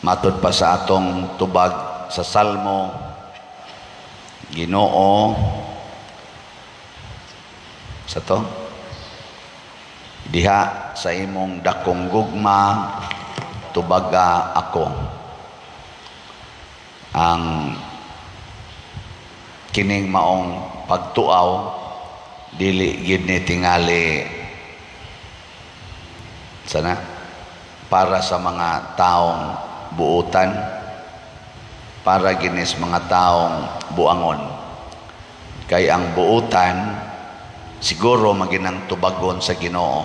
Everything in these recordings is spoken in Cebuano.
Matod pa sa atong tubag sa Salmo, Ginoo sa to diha sa imong dakong gugma, tubaga ako. Ang kining maong pagtuaw, dili gid ni tingali sana para sa mga taong buutan, para ginis mga taong buangon, kay ang buutan siguro maginang tubagon sa Ginoo.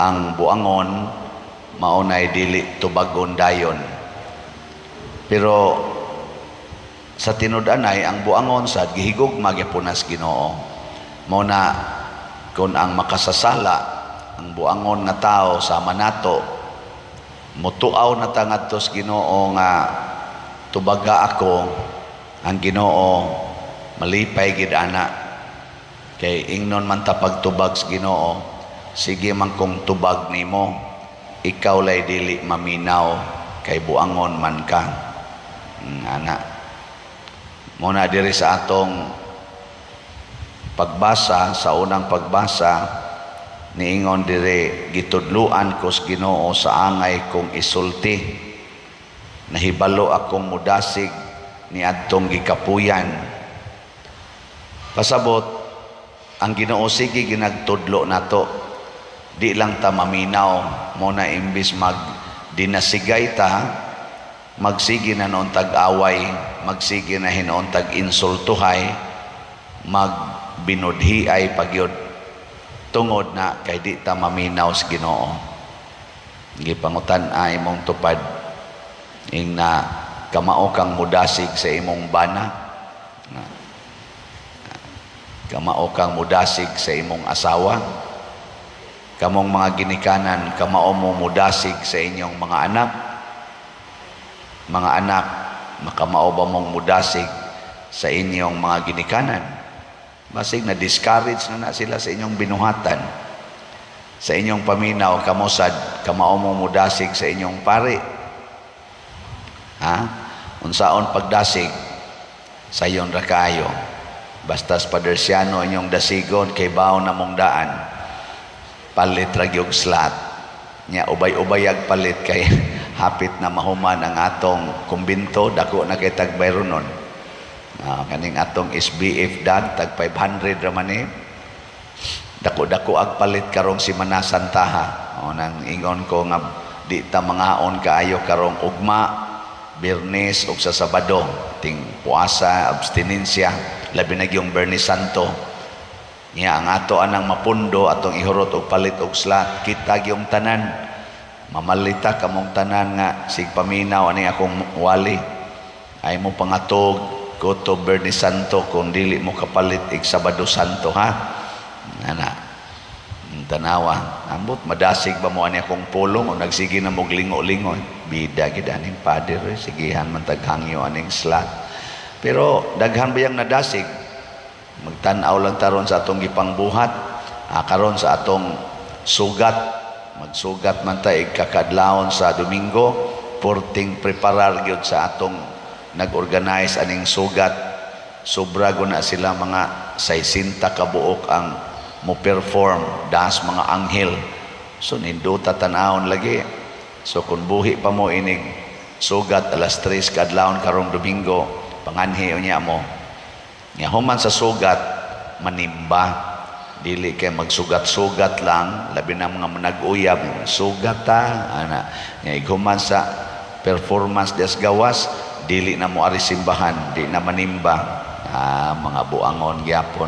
Ang buangon maunay dili tubagon dayon, pero sa tinud-anay ang buangon sad gihigugma gyapon nas Ginoo. Mao na kung ang makasasala, ang buangon nga tao sama nato, mutuaw na ta ngadto sa Ginoo nga tubaga ako, ang Ginoo malipay gid ana, kay ingnon man ta pagtubag sa Ginoo, sige man kong tubag nimo, ikaw lay dili maminaw kay buangon man ka. Ana mo na diri sa atong pagbasa, sa unang pagbasa, niingon dire, gitudluan ko sa Ginoo sa angay kong isulti, nahibalo akong mudasig ni adtong gikapuyan. Pasabot ang Ginoo sige ginagtudlo nato, di lang ta maminaw. Mo na imbis mag dinasigay ta, magsige na noon tag-away, magsige na hinoon tag insultuhay, magbinudhiay pagyod, tungod na kay di ta maminaw sa Ginoo. Gipangutan ay imong tupad ing na kamao kang mudasig sa imong bana, kamao kang mudasig sa imong asawa. Kamong mga ginikanan, kamao mo mudasig sa inyong mga anak? Mga anak, makamao ba mong mudasig sa inyong mga ginikanan? Basig na discourage na na sila sa inyong binuhatan, sa inyong paminaw. Kamo sad, kamao mo mudasig sa inyong pari? Ha, unsaon pagdasig? Sayon ra kaayo. Basta sa Padersiano inyong dasigon kay baon na mong daan, palit ra gyud slot nya, ubay-ubayag palit kay hapit na mahuman ang atong kumbinto. Dako na kay tagbayronon. Kaning atong SBF dag tag 500 ra man eh. Dako-dako ag palit karong Simana Santaha. O nang ingon ko nga di ta mangaon kaayo karong ugma, Biyernes ug sa Sabado, ting puasa, abstinensya, labi na gyung Biyernes Santo. Nya ang ato anang mapundo, atong ihurot og palit og slot. Kita gyung tanan mamalita kamong tanan nga sig paminaw ani akong wali ay mo pangatog kuto Biyernes Santo kung dili mo kapalit ig Sabado Santo, ha. Ana, tanawa, ambot madasig ba mo ani akong pulong o nagsige na mo lingo-lingo, bida gid aning pader eh, sigihan man taghangyo aning slot. Pero daghan ba yang nadasig? Magtan-aw lang taron sa atong gipangbuhat, karon sa atong sugat. Magsugat man ta igkakadlawon sa Domingo, porting preparar gyud sa atong nag-organize aning sugat. Sobra na sila, mga 60 ka buok ang mo perform, das mga anghel. So nindota tan-awon lagi. So kung buhi pa mo inig sugat alas 3 kadlawon karong Domingo, panganhi unya mo. Nya human sa sugat, manimba. Dili kay magsugat-sugat lang, labi na mga nag-uyab, sugat ta ana. Nya ighuman sa performance des gawas, dili na mo ari simbahan, di na manimba. Mga buangon gyapon.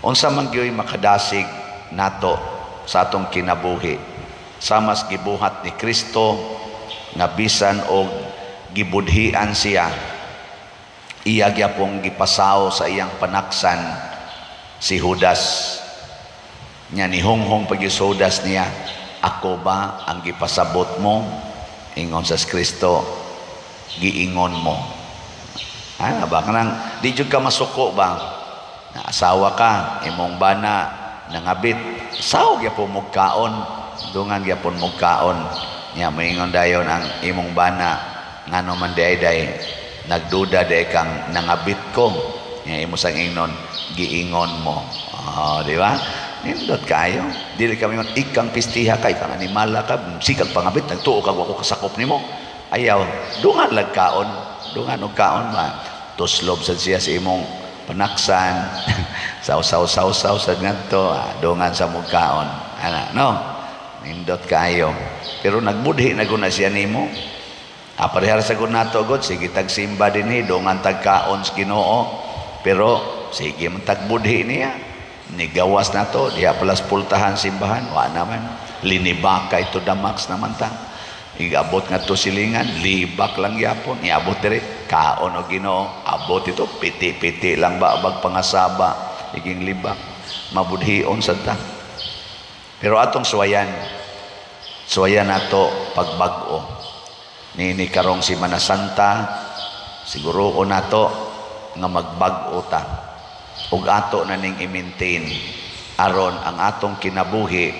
Unsa man gyoy makadasig nato sa atong kinabuhi? Samas gibuhat ni Kristo nga bisan og gibudhian siya, iya gyapong gipasaw sa iyang panaksan si Judas. Nya nihunghong pag si Judas niya, "Ako ba ang gipasabot mo?" Ingon sa Kristo, "Giingon mo." Ah, ba kanang di jud ka masuko ba? Na asawa ka, imong bana nangabit, saw gyapon mo kaon, dungan gyapon mo kaon. Nya moingon dayon ang imong bana, "Ngano man diay, day, nagduda day kang nangabit ko?" Nya imo sang ingnon, "Giingon mo." Oh, di ba? Nindot kayo. Dili kami man ikang pistiha ka, ikang animala ka, sikag pangabit, nagtuo kag wa ko kasakop nimo. Ayaw, dungan lag kaon, dungan og kaon ba. Tuslob sad siya sa imong panaksan, saw-saw saw-saw sad ngadto, dungan sa mong kaon. Ana, no? Nindot kayo. Pero nagbudhi na guna siya nimo. Parehar sa gud nato god, sige tagsimba dinhi, dungan tagkaon sa Ginoo. Pero sige man tagbudhi niya. Nigawas na to, diha pala sa pultahan simbahan, wa naman. Linibaka ito damax naman ta. Igabot nga to silingan, libak lang yapon. Iabot dire, kaon o Ginoo. Abot ito, piti-piti lang ba bag pangasaba, iging libak. Mabudhion sad ta. Pero atong suwayan, suwayan nato pagbag-o. Nini karong Simana Santa, siguro ko nato nga magbag-o ta. Ug ato na ning i-maintain aron ang atong kinabuhi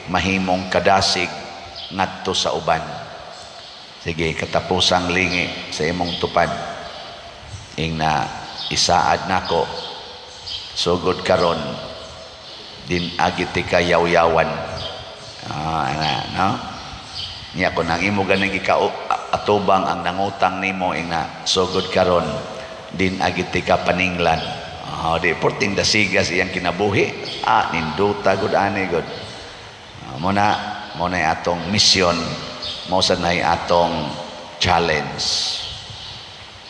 mahimong kadasig ngadto sa uban. Sige, katapusang lingi sa imong tupad. Ing na isaad nako, sugod karon din agiti ka yaw-yawan. Ana, no? Niya kung ang imo ganing atubang ang nangutang nimo, ing na sugod karon din agiti ka paninglan. Di porting dasigas iyang kinabuhi. Ninduta gud ani gud. Mo na atong mission, mo sa nay atong challenge.